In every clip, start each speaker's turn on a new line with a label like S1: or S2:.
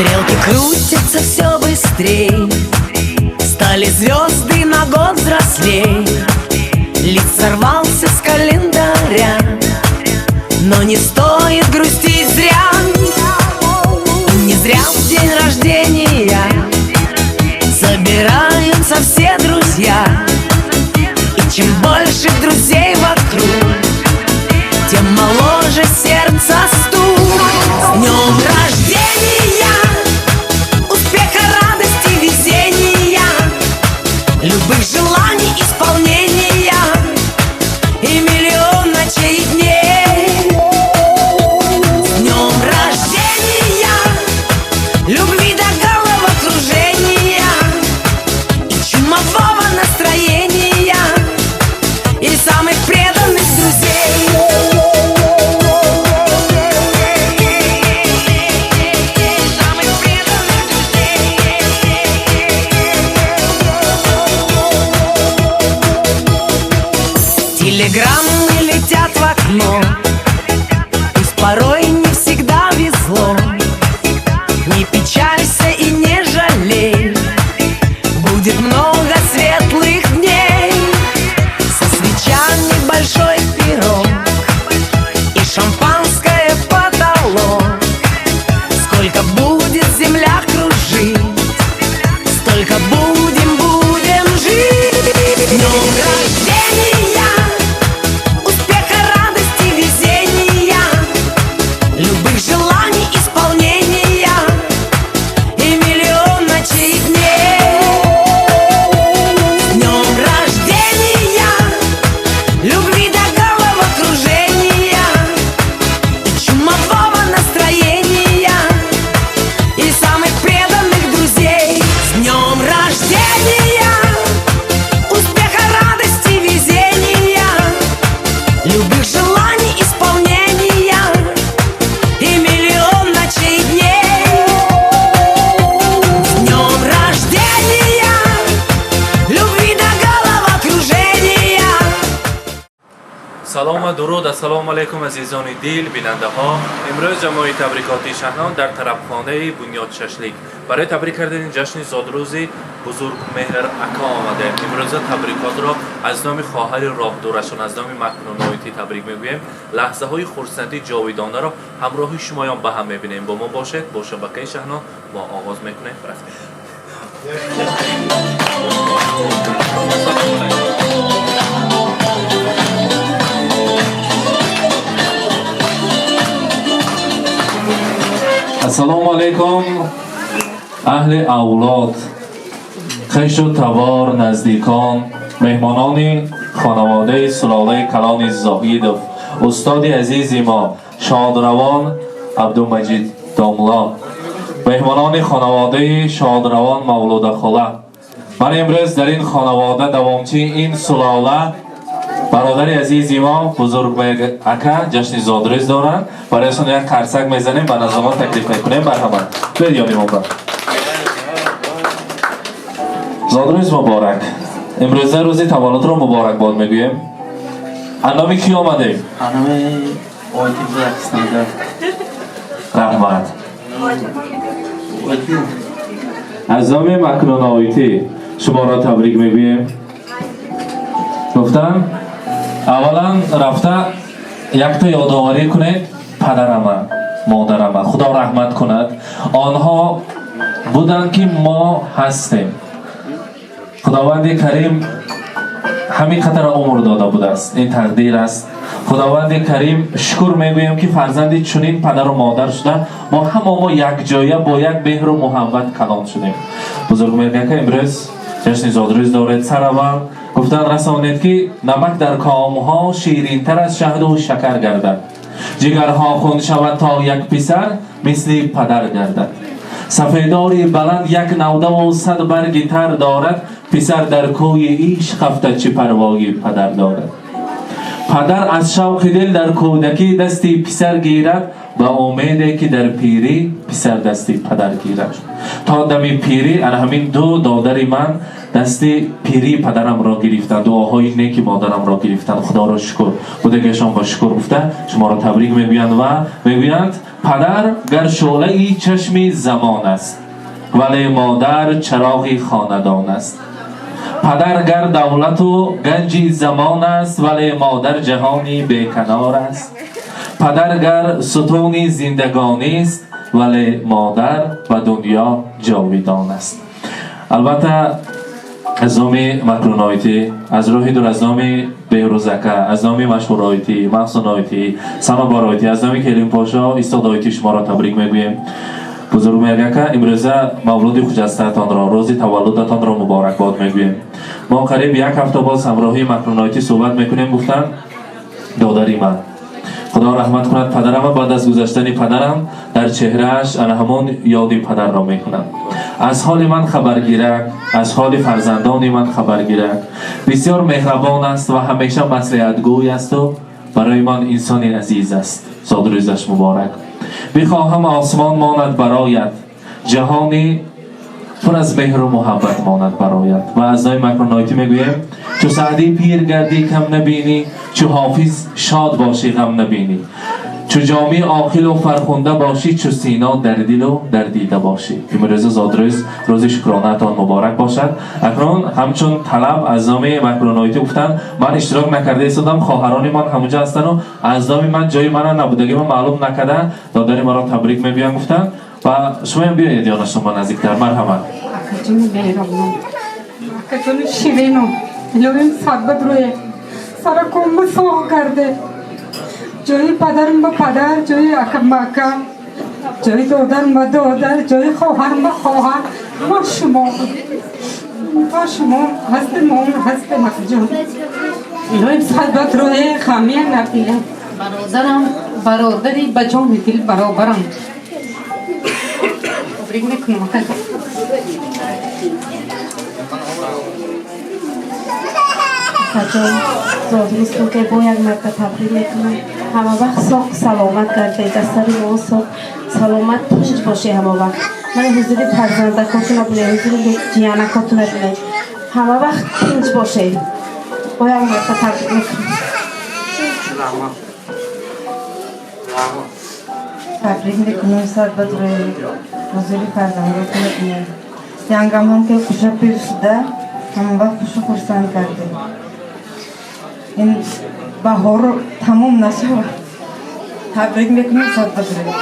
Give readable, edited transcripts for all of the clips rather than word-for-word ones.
S1: Стрелки крутятся все быстрей, стали звезды на год взрослей. Лист сорвался с календаря, но не стоит грустить зря. Не зря в день рождения собираются все друзья. И чем больше друзей вокруг, тем моложе сердце стук. С днем рождения! Успеха, радости, везения, любых желаний исполнения и миллион ночей и дней. С днем рождения! Любви до головокружения и чумового настроения и самых преданных друзей. Самых преданных друзей. Телеграммы летят в окно, пусть порой не всегда везло. Не печалься и не жалей, будет много светлых дней. Со свечами большой пирог и шампанское в потолок. Сколько будет земля кружить, столько будем, будем жить. С днем рождения! Успеха, радости, везения, любых желаний исполнения и миллион ночей и дней. С днем рождения! Любви до головокружения и чумового настроения и самых преданных друзей. С днем рождения! Успеха, радости, везения, любых желаний исполнения и миллион ночей и дней. С днем рождения! Любви до головокружения.
S2: Салом ва дуруд, ассалому алайкум, азизони дил, бинандаҳо. Имрӯз ҷамоаи табрикоти Шаҳнон дар тарабхонаи Бунёд Шашлик барои табрик кардани ҷашни зодрӯзи Бузургмеҳр ака омадаем. Имрӯза табрикотро аз номи хоҳари роҳдурашон, аз номи Макнуноити табрик мегӯем. Лаҳзаҳои хурсандӣ ҷовидонаро ҳамроҳи шумоён ба ҳам мебинем. Бо мо бошед, бо шабакаи Шаҳнон мо оғоз мекунем. Рафтем. Ассалому алайкум, аҳли авлод, хешу табор, наздикон, меҳмонони хонаводаи сулолаи калони Зоҳидов, устоди азизи мо шодравон Абдумаҷид домло, меҳмонони хонаводаи шодравон Мавлуда хола. Ман имрӯз дар ин хонавода давомчии ин сулола, бародари азизи мо Бузургмеҳр ака ҷашни зодрӯз доранд. Барояшон як қарсак мезанем, ба назамон таклиф мекунем. Марҳамат, биёед, ёни мо. Зодрӯз муборак! Имрӯза рӯзи таваллудро муборакбод мегӯем. Аз номи кӣ омадем?
S3: Анаме оити Снайдер.
S2: Раҳмат. Аз номи Макнуноитӣ шуморо табрик мегӯем. Гуфтан, аввалан рафта якта ёдоварӣ кунед падарама, модарама, Худо раҳмат кунад. Онҳо буданд, ки мо ҳастем. Худованди Карим ҳамин қадар умр дода будааст, ин тақдир аст. Худованди Карим шукр мегӯем, ки фарзанди чунин падару модар шуда, мо ҳама мо якҷоя бо як меҳру муҳаббат калон шудем. Бузургмеҳр ака, имрӯз ҷашни зодрӯз доред. Сараввал гуфтан расонед, ки намак дар комҳо ширинтар аз шаҳду шакар гардад, ҷигарҳо хун шавад, то як писар мисли падар гардад. Сафедори баланд як навдаву 100 барги тар дорад, писар дар кӯи ишқ афтад, чӣ парвои падар дорад. Падар аз шавқи дил дар кӯдакӣ дасти писар гирад, ба умеде ки дар пирӣ писар дасти падар гирад. То дами пирӣ ана ҳамин ду додари ман дасти пирии падарамро гирифтанд, дуоҳои неки модарамро гирифтанд. Худоро шукр, будагиашон ба шукр гуфта, шуморо табрик мегӯянд ва мегӯянд. Падар гар шӯълаи чашми замон аст, вале модар чароғи хонадон аст. Падар гар давлату ганҷи замон аст, вале модар ҷаҳони беканор аст. Падар гар сутуни зиндагонист, вале модар ба дунё ҷовидон аст. Албатта, аз номи Макруноитӣ, аз роҳи дур, аз номи Беҳрӯзака, аз номи Машҳуроитӣ, Маҳсуноитӣ, Санобароитӣ, аз номи Келинпошо, Истодоитӣ шуморо табрик мегӯем. Бузургмеҳрака, имрӯза мавлуди хуҷастаатонро, рӯзи таваллудатонро муборакбод мегӯем. Мо қариб як ҳафта боз ҳамроҳии Макруноитӣ суҳбат мекунем. Гуфтанд додари ман, Худо раҳмат кунад падарама, баъд аз гузаштани падарам дар чеҳрааш ана ҳамон ёди падарро мекунам. Аз ҳоли ман хабаргирак, аз ҳоли фарзандони ман хабаргирак, бисёр меҳрабон аст ва ҳамеша маслиҳатгӯй асту барои ман инсони азиз аст. Зодрӯзаш муборак. Бихоҳам осмон монад бароят, ҷаҳони пур аз меҳру муҳаббат монад бароят. Ва аз номи Макруноитӣ мегӯем: чу Саъдӣ пир гардӣ, кам набинӣ, чу Ҳофиз шод бошӣ, ғам набинӣ, чу Ҷомӣ оқилу фархунда бошӣ, чу Сино дар дилу дар дида бошӣ. Имрӯза зодрӯз, рӯзи шукронаатон муборак бошад. Акнун ҳамчун талаб аз номи Макруноитӣ гуфтанд, ман иштирок накарда истодам, хоҳарони ман ҳамунҷа ҳастану аз номи ман ҷои мана набудагима маълум накарда, додари маро табрик мегӯям гуфтанд. Ва шумоям биёед, ёна шумо наздиктар, марҳамат.
S4: Акаҷони меҳрабон, акаҷони ширину, илоҳим садбат рӯе саракомба соғ карде. Ҷои падарам ба падар, ҷои акам ба ака, ҷои додарам ба додар, ҷои хоҳарам ба хоҳар. Мо шумо ҳастем, мо ҳастем. Акаҷон, илоҳим садбат рӯе, хамия набинем. Бародарам, бародари ба ҷони дил баробарам, табрик мекунам, акаҷон.
S5: Акаҷон, зодрӯзтон ке бо як марта табрик мекунам. Ҳама вақт соғ саломат гардед, аз сари мо соғ саломат тинҷ бошед ҳама вақт. Ман ҳузури фарзандакотона бинед, ҳузури ҷиянакотона бинед. Ҳама вақт тинҷ бошед. Бо як марта табрик мекунам.
S6: Табрик мекунем, садбат рӯи ҳузури фарзандотон бинем. Янгамон ки хуша пир шуда, ҳама вақт хушу хурсанд кардем. Ин баҳор тамом нашавад. Табрик мекунем, садбат рӯи.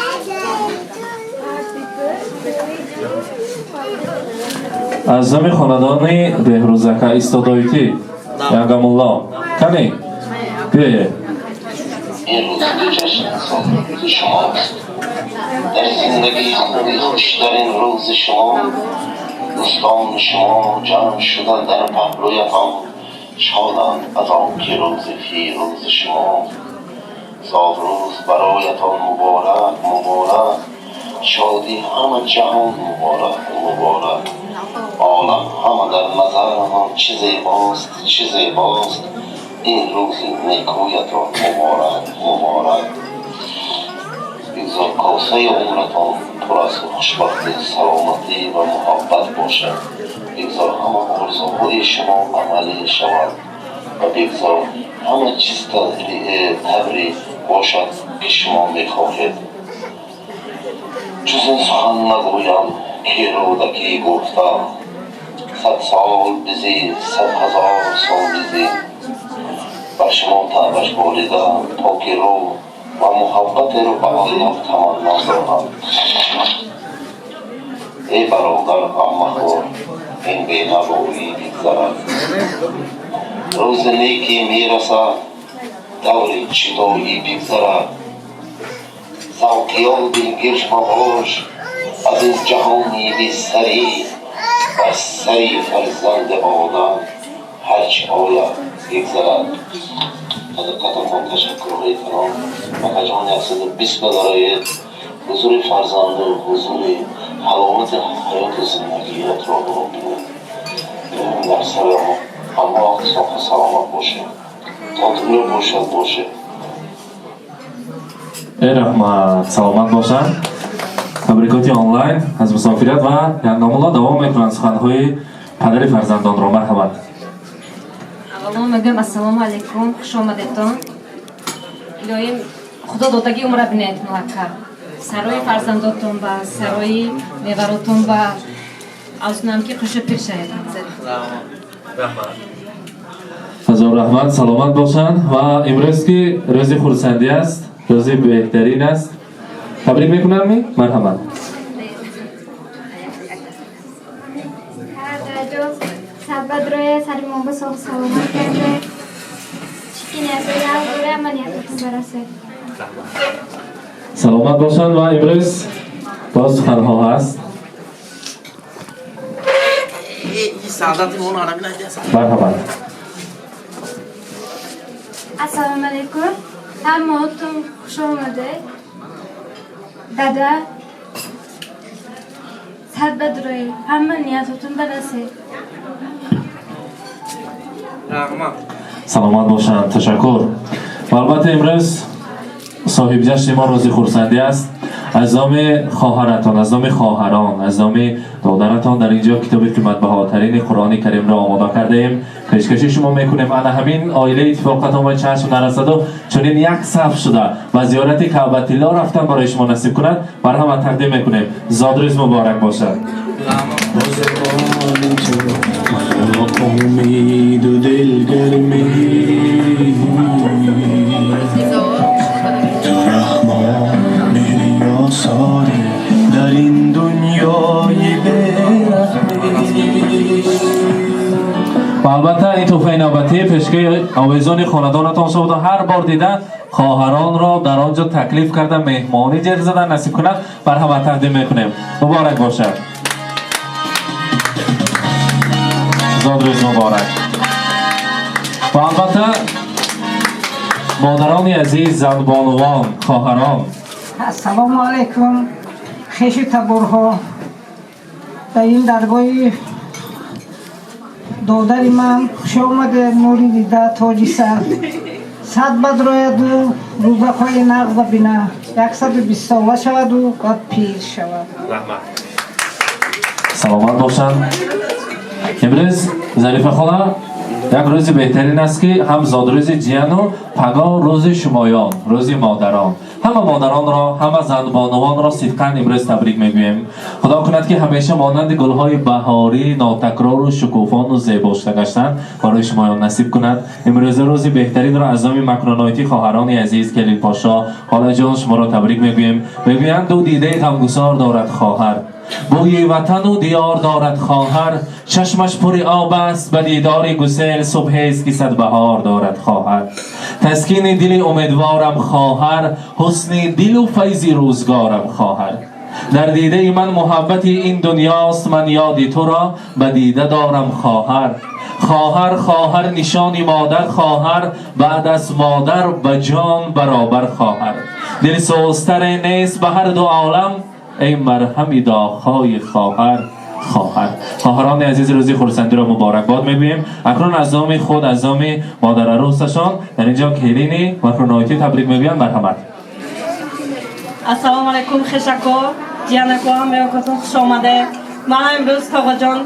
S2: Аз номи хонадони Беҳрӯзака, Истодоитӣ, Янгамулло, кани биёед.
S7: Ин рӯзи ҷашни солрӯзи шумост. Дар зиндагии хуби хуштарин рӯзи шумо, дӯстони шумо ҷамъ шуда дар паҳлӯятон шоданд аз он ки рӯзи фирӯзи шумо. Зодрӯз бароятон муборак, муборак, шодӣ ҳама ҷаҳон муборак, муборак. Олам ҳама дар назаратон чӣ зебост, чӣ зебост. Ин рӯзи некӯятон муборак, муборак. Бигзор косаи умратон пур аз хушбахтӣ, саломатӣ ва муҳаббат бошад. Бигзор ҳама орзуҳои шумо амалӣ шавад ва бигзор ҳама чиз тавре бошад, ки шумо мехоҳед. Ҷуз ин сухан нагӯям, ки Рӯдакӣ гуфта: 100 сол бизӣ, 100 000 сол бизӣ. Бар шумо таъбаш болида, поки рӯ ва муҳаббатеро ба Аллоҳ таманно дорам. Эй бародар, ғам махӯр, ин бенавоӣ бигзарад. Рӯзи некӣ мерасад, даври ҷудоӣ бигзарад. Завқиёби гирмабош аз ин ҷаҳони бисарӣ бар сари фарзанди одам ҳарчи ояд, бигзарад. Ҳақиқатан ташаккурҳои калон. Акаҷон, 120 бадароед, ҳузури фарзанду ҳузури ҳаловати ҳаёту зиндагиятро бинед. Дар сари ҳама вақт соҳу саломат бошед, то дунё бошад, бошед.
S2: Э, раҳмат, саломат бошанд. Табрикоти онлайн аз мусофират ва Янгомулло давом мекунанд суханҳои падари фарзандонро. Марҳамат.
S8: Аввалон мегӯям: ассалому алайкум, хуш омадетон. Илоҳим, Худо додагӣ умра бинед, мулакка. Сарои фарзандотон ба, сарои меваротон ба, азунам ки хушу пир шавед.
S2: Ҳазор раҳмат, саломат бошанд. Ва имрӯз ки рӯзи хурсандӣ аст, рӯзи беҳтарин аст, табрик мекунам. Марҳамат.
S9: Сабадроя сари мо ба соғ саломат карде. Чӣ ниятҳои ама ниятотон барасед.
S2: Саломат бошанд. Ва имрӯз боз суханҳо ҳаст. Марҳамат.
S9: Ассалому алайкум. Ҳамаотон хуш омадед. Дада, сад бадрои, ҳама ниятотон барасед.
S2: Саломат бошанд, ташаккур. Ва албатта имрӯз соҳибҷашни мо рӯзи хурсандӣ аст. Аз номи хоҳаратон, аз номи хоҳарон, аз номи додаратон дар инҷо китоби қиматбаҳотарини Қуръони Каримро омода кардаем, пешкаши шумо мекунем. Ана ҳамин оилаи иттифоқатон ба чашм нарасаду чунин як саф шуда ба зиёрати Каъбатилло рафтан барои шумо насиб кунад, барҳама тақдим мекунем. Зодрӯз муборак бошад.
S10: Умиду дилгармӣ ту раҳмон меҳриёсорӣ дар ин дунёи бераҳмӣ.
S2: Ва албатта ин тӯҳфаи навбатӣ пешкаи овезони хонадонатон шуда, ҳар бор дида хоҳаронро дар он ҷо таклиф карда меҳмонӣ ҷеғ зада насиб кунад, барҳама тақдим мекунем. Муборак бошад. Зодрӯз муборак. Ва албатта модарони азиз, занбонувон, хоҳарон.
S4: Ассалому алайкум, хешу таборҳо. Дар ин даргоҳи додари ман хуш омадед, нури дида, тоҷи сар. Сад бадрояду рӯзаҳои нағза бина, 120 сола шаваду баъд пир шавад.
S2: Саломат бошанд. Имрӯз Зарифа хола як рӯзи беҳтарин аст, ки ҳам зодрӯзи ҷияну пагоҳ рӯзи шумоён, рӯзи модарон. Ҳама модаронро, ҳама занбонувонро сидқан имрӯз табрик мегӯем. Худо кунад, ки ҳамеша монанди гулҳои баҳорӣ нотакрору шукуфону зебо шуда гаштан барои шумоён насиб кунад. Имрӯза рӯзи беҳтаринро аз номи Макроноитӣ хоҳарони азиз, Келинпошо, холаҷон, шуморо табрик мегӯем. Мегӯянд, ду дидаи ғамгусор дорад хоҳар, бӯи ватану диёр дорад хоҳар, чашмаш пури об аст ба дидори гусел, субҳест ки сад баҳор дорад хоҳар. Таскини дили умедворам хоҳар, ҳусни дилу файзи рӯзгорам хоҳар. Дар дидаи ман муҳаббати ин дунёст, ман ёди туро ба дида дорам хоҳар. Хоҳар, хоҳар, нишони модар хоҳар, баъд аз модар ба ҷон баробар хоҳар. Дилсӯзтаре нест ба ҳар ду олам, эй марҳами доғҳои хоҳар, хоҳар. Хоҳарони азиз, рӯзи хурсандиро муборакбод мегӯем. Акнун аз номи худ, аз номи модарарӯсашон дар инҷо келини Макроноитӣ табрик мегӯянд. Марҳамат.
S11: Ассалому алайкум, хешако, ҷиянако, ҳамаёкотон хуш омадед. Ман имрӯз тоғаҷон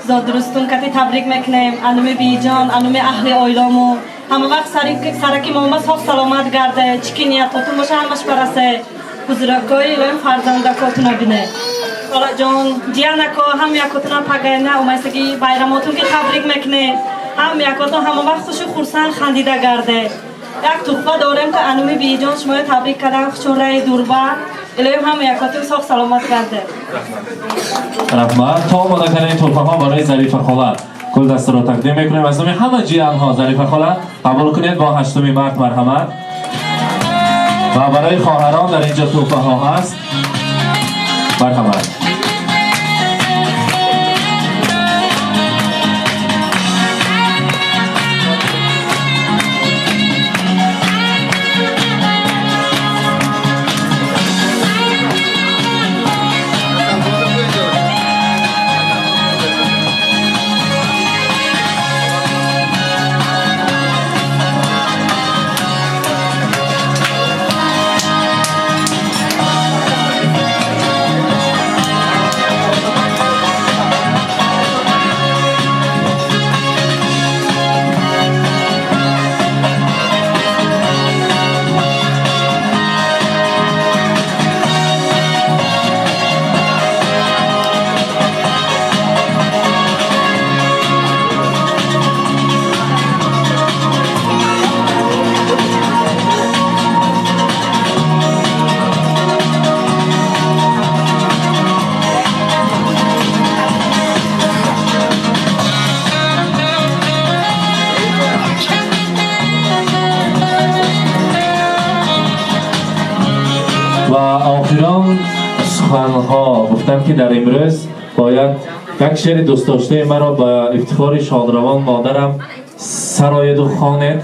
S11: зодрӯзтун кати табрик мекунем. Ануми биҷон, ануми аҳли оиламу ҳама вақт сараки мома соғ саломат гарде, чӣ ки ниятотун боша ҳамаш барасе. Ҳузуракои илоҳим фарзандакотуна бине. Холаҷон, ҷиянако, ҳам якотуна пагайна омайсаги байрамотун ки табрик мекунем. Ҳам якотун ҳама вақт хушу хурсанд хандида гарде. Як туҳфа дорем, ки ануми биҷон шуморо табрик кардан, чун раи дурба. Илоҳим ҳама якотун соғ саломат гарде.
S2: Раҳмат. То омода кардани туҳфаҳо барои Зарифа хола гулдастаро тақдим мекунем аз номи ҳама ҷиянҳо. Зарифа хола, қабул кунед бо 8 март, марҳамат. Ва барои хоҳарон дар инҷо туҳфаҳо ҳаст. Марҳамат. Охирон суханҳо гуфтам, ки дар имрӯз бояд як шеъри дӯстдоштаи маро ба ифтихори шодравон модарам сароеду хонед.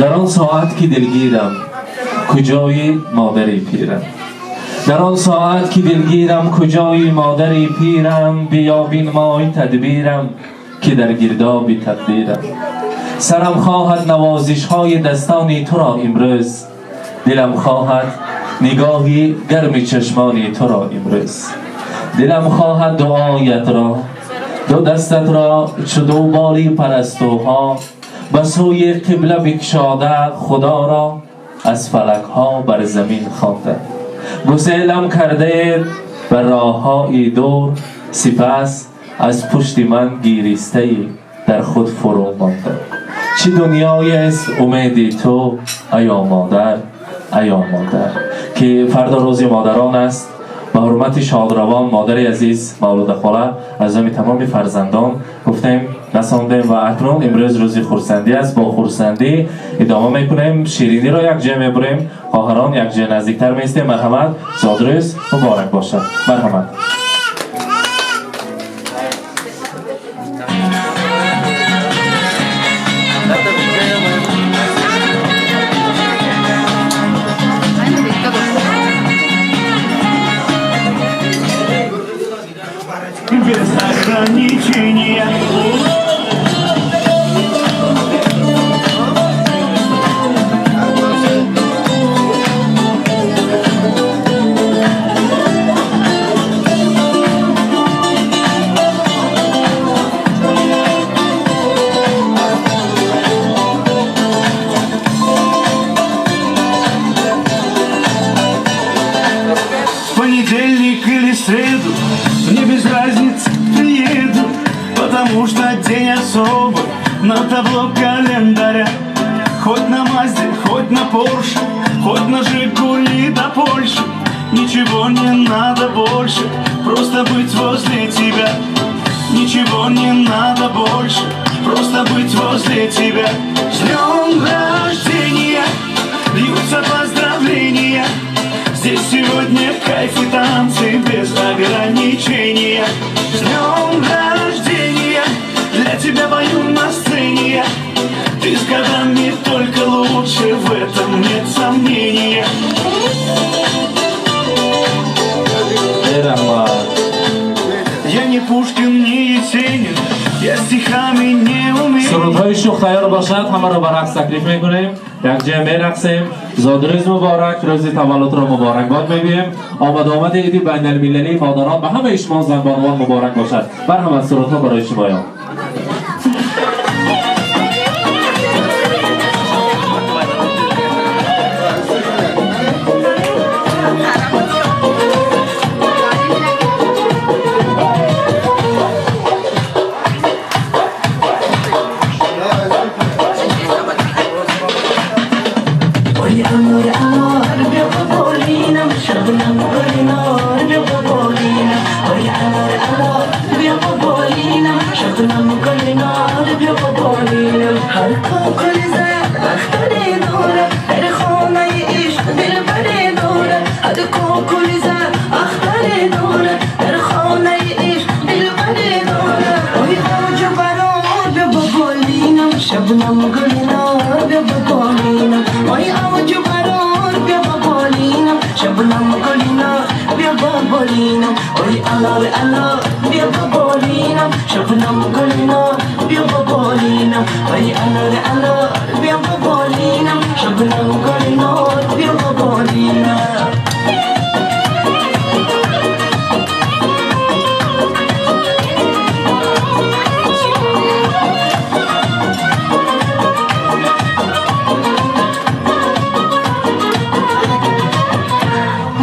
S2: Дар он соат ки дилгирам, куҷои модари пирам? Дар он соат ки дилгирам, куҷои модари пирам? Биёбин мой тадбирам, ки дар гирдоби тақдирам. Сарам хоҳад навозишҳои дастони туро имрӯз, дилам хоҳад нигоҳи гарми чашмони туро имрӯз, дилам хоҳад дуоятро, ду дастатро чу ду боли парастуҳо ба сӯи қибла бикшода, худоро аз фалакҳо бар замин хонда. Гуселам кардаед ба роҳҳои дур, сипас аз пушти ман гиристаи дар худ фурӯ монда. Чӣ дунёест умеди ту, аё модар, аё модар, ки фардо рӯзи модарон аст. Ба ҳурмати шодравон модари азиз Мавлуда хола аз номи тамоми фарзандон гуфтем, расондем. Ва акнун имрӯз рӯзи хурсандӣ аст, бо хурсандӣ идома мекунем, шириниро якҷоя мебурем, хоҳарон якҷоя наздиктар меистем. Марҳамат, зодрӯз муборак бошад, марҳамат.
S10: Без ограничения. В понедельник или среду, мне без разницы, приеду, потому что день особый на табло календаря. Хоть на Мазде, хоть на Порше, хоть на Жигули до Польши, ничего не надо больше, просто быть возле тебя. Ничего не надо больше, просто быть возле тебя. С днем рождения льются поздравления. Здесь сегодня кайф и танцы без ограничения. С днем рождения, для тебя пою на сцене я. Ты с годами только лучше, в этом нет сомнения.
S2: Эй, раҳмат.
S10: Я не Пушкин, не Есенин, я стихами не умею.
S2: Сурудҳои шух тайёр бошад, ҳамаро ба рақс таклиф мекунем, якҷоя мерақсем. Зодрӯз муборак, рӯзи таваллудро муборакбод мегӯем. Омадомади иди байналмилалии модарон ба ҳамаи шумо занбонувон муборак бошад. Марҳамат, сурудҳо барои шумоён.
S1: Ой, анор, анор, бیا با بالینم، شبنم گلنار، بیا با بالینم. Ой, анор, анор, بیا با بالینم، شبنم گلنار، بیا با بالینم. هر کوکل زد اختری داره، در خانه عشق دلبری داره. هر کوکل زد اختری داره، در خانه عشق دلبری داره. Ой, اوج برار، بیا با بالینم، شبنم گلنار، بیا با بالینم. Ой, اوج برار، بیا با بالینم، شبنم گلنار، بیا با بالینم. Ой, انار انار، بیا با بالینم، شبنم گلنار، بیا با بالینم. Ой, انار انار، بیا با بالینم، شبنم گلنار، بیا با بالینم.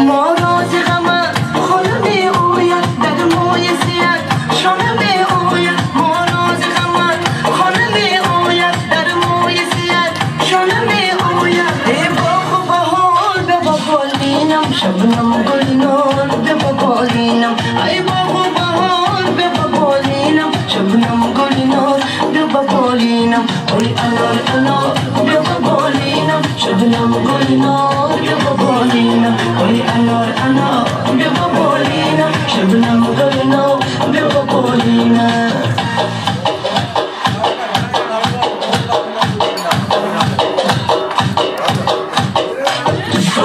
S1: ما راز غم خانه می آید، در موی سیاه شانه می آید. ما راز غم خانه می آید، در موی سیاه شانه می آید. ای باغ و بهار، بیا با بالینم، شبنم گلنار، بیا با بالینم. ای باغ و بهار، بیا با بالینم، شبنم گلنار، بیا با بالینم. ای انار انار، بیا با بالینم، شبنم گلنار، بیا با بالینم. ای انار انار بیا با بالینم، شبنم گل نو بیا با بالینم.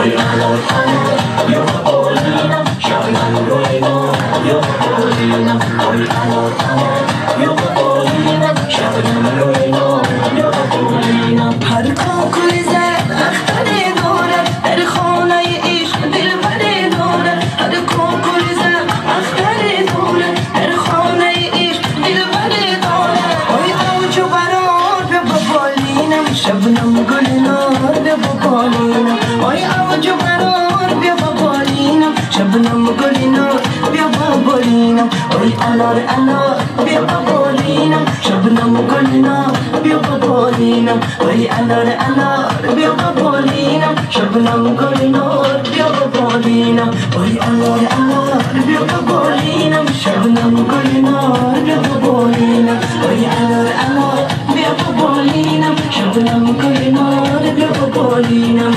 S1: ای انار انار بیا با بالینم، شبنم گل نو بیا با بالینم. ای انار انار بیا با بالینم، شبنم گل نو بیا با بالینم. هر کوکوی زد اختری دارد، در خانه عشق دلبری دارد. هر کوکوی زد اختری دارد، در خانه عشق دلبری دارد. ای اوج و قرار بیا با بالینم، شبنم گل نار بیا با بالینم. ای اوج و قرار بیا با بالینم، شبنم گل نار بیا با بالینم. ای انار انار بیا با بالینم، شبنم گل نار بیا با بالینم. ای انار انار بیا با بالینم، شبنم گل نار بیا با بالینم. ای انار انار بیا با بالینم، شبنم گل نار بیا با بالینم. ای انار انار بیا با بالینم، شبنم گل نار بیا با بالینم.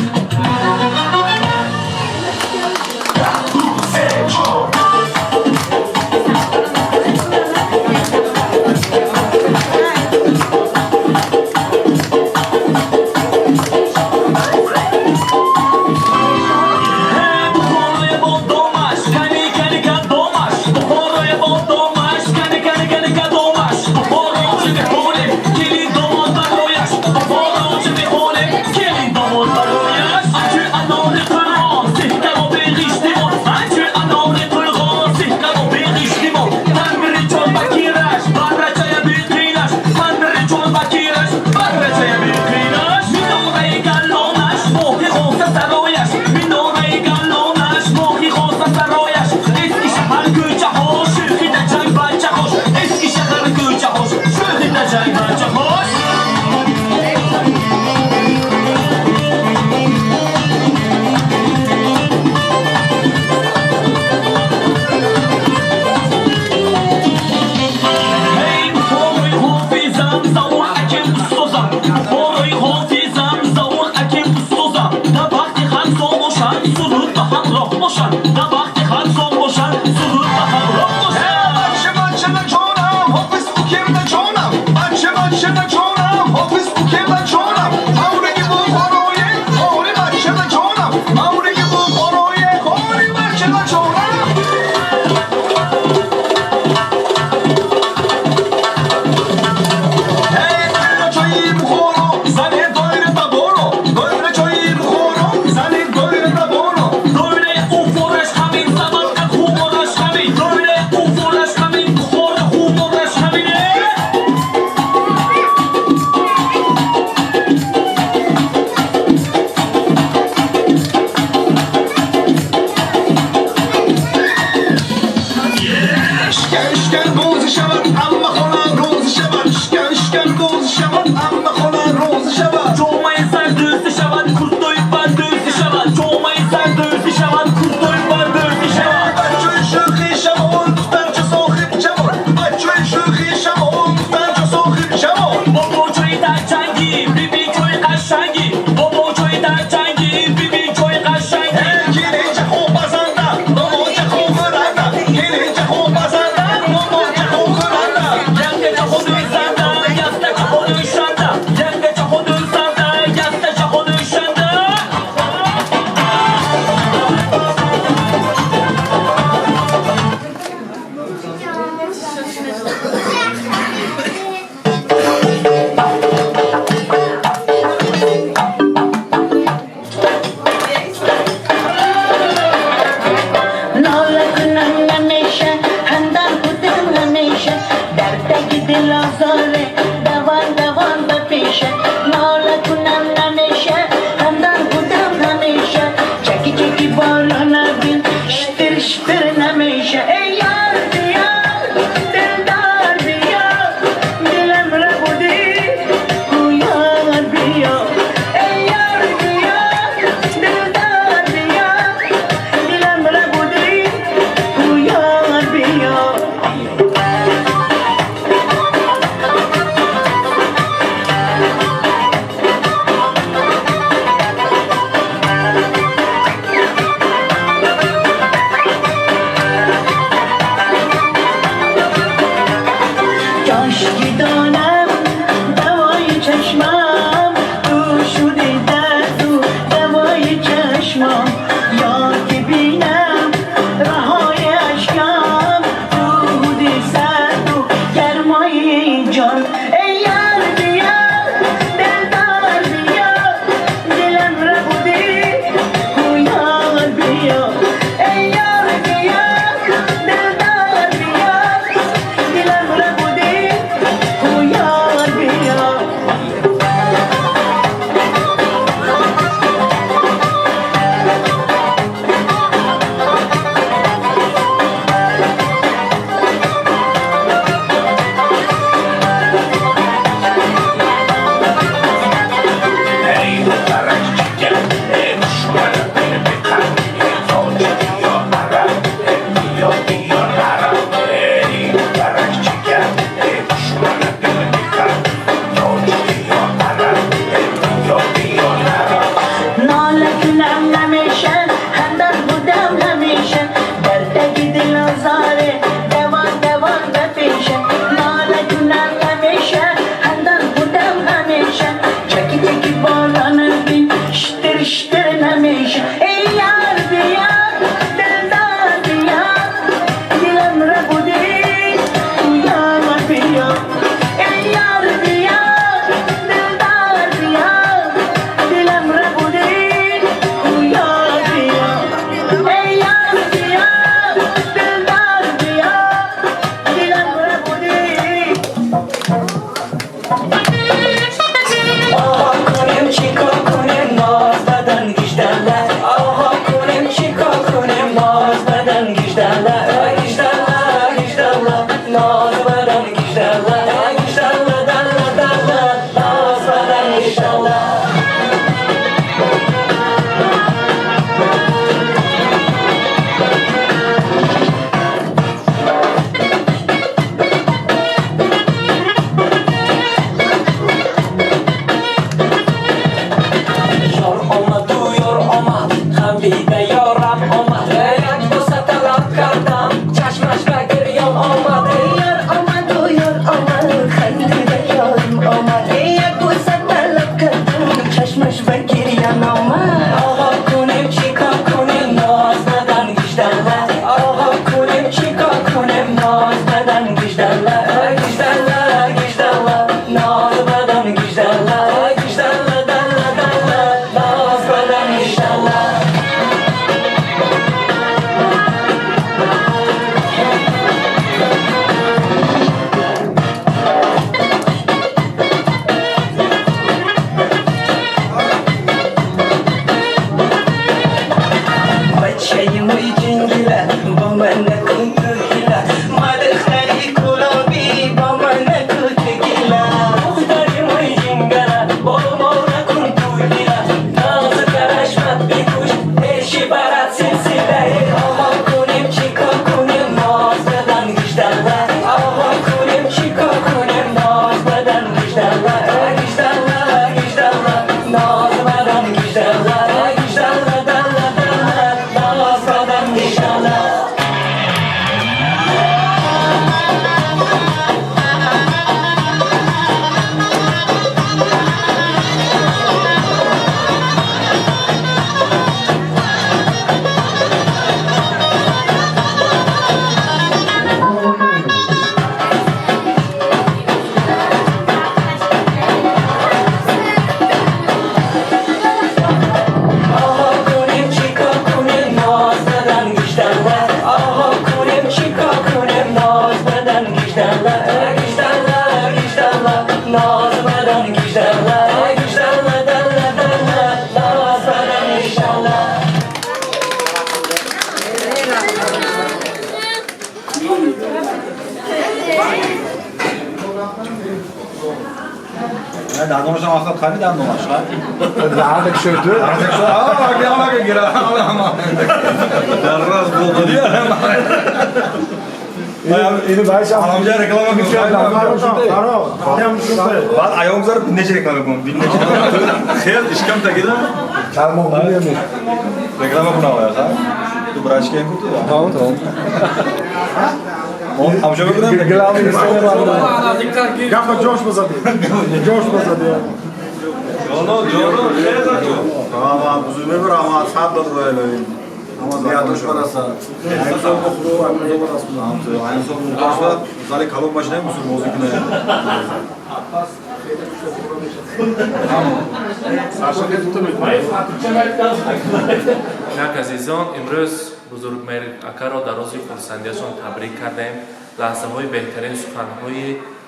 S2: Азизон, имрӯз Бузургмеҳр акаро дар рӯзи хурсандиашон табрик кардем. Лаҳзаҳои беҳтарин суханҳои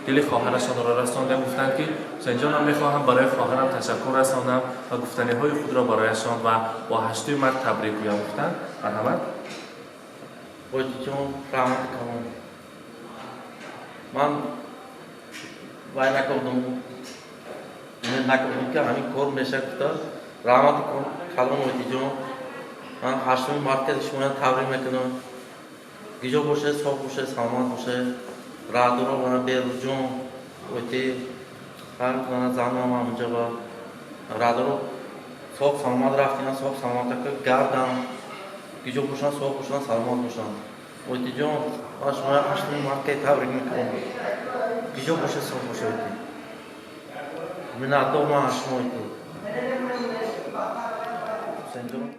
S2: дили хоҳарашонро расондем. Гуфтанд ки Ҳусейнҷон, ман мехоҳам барои хоҳарам ташаккур расонам ва гуфтаниҳои худро барояшон ва бо ҳаштуи март табрик гӯям. Гуфтанд марҳамат.
S3: Боҷиҷон, раҳмат калом. Ман вай накардам, умед накардам ки ҳамин кор мешавад. Гуфта раҳмати калом Ойтиҷон. Ман ҳаштуми март шуморо табрик мекунам. Гиҷо бошед, соф бошед, саломат бошед. Раҳдуро мана Берузҷон, Ойти, ҳар мана занам ҳамунҷа ба раҳдуро соф саломат рафтина, соф саломатака гардам. Гиҷо бошанд, соф бошанд, саломат бошанд. Ойтиҷон, ман шуморо ҳаштуми март табрик мекунам. Гиҷо бошед, соф бошед, Ойти. Миннатдор ман аз шумо, Ойти. Ҳусейнҷон.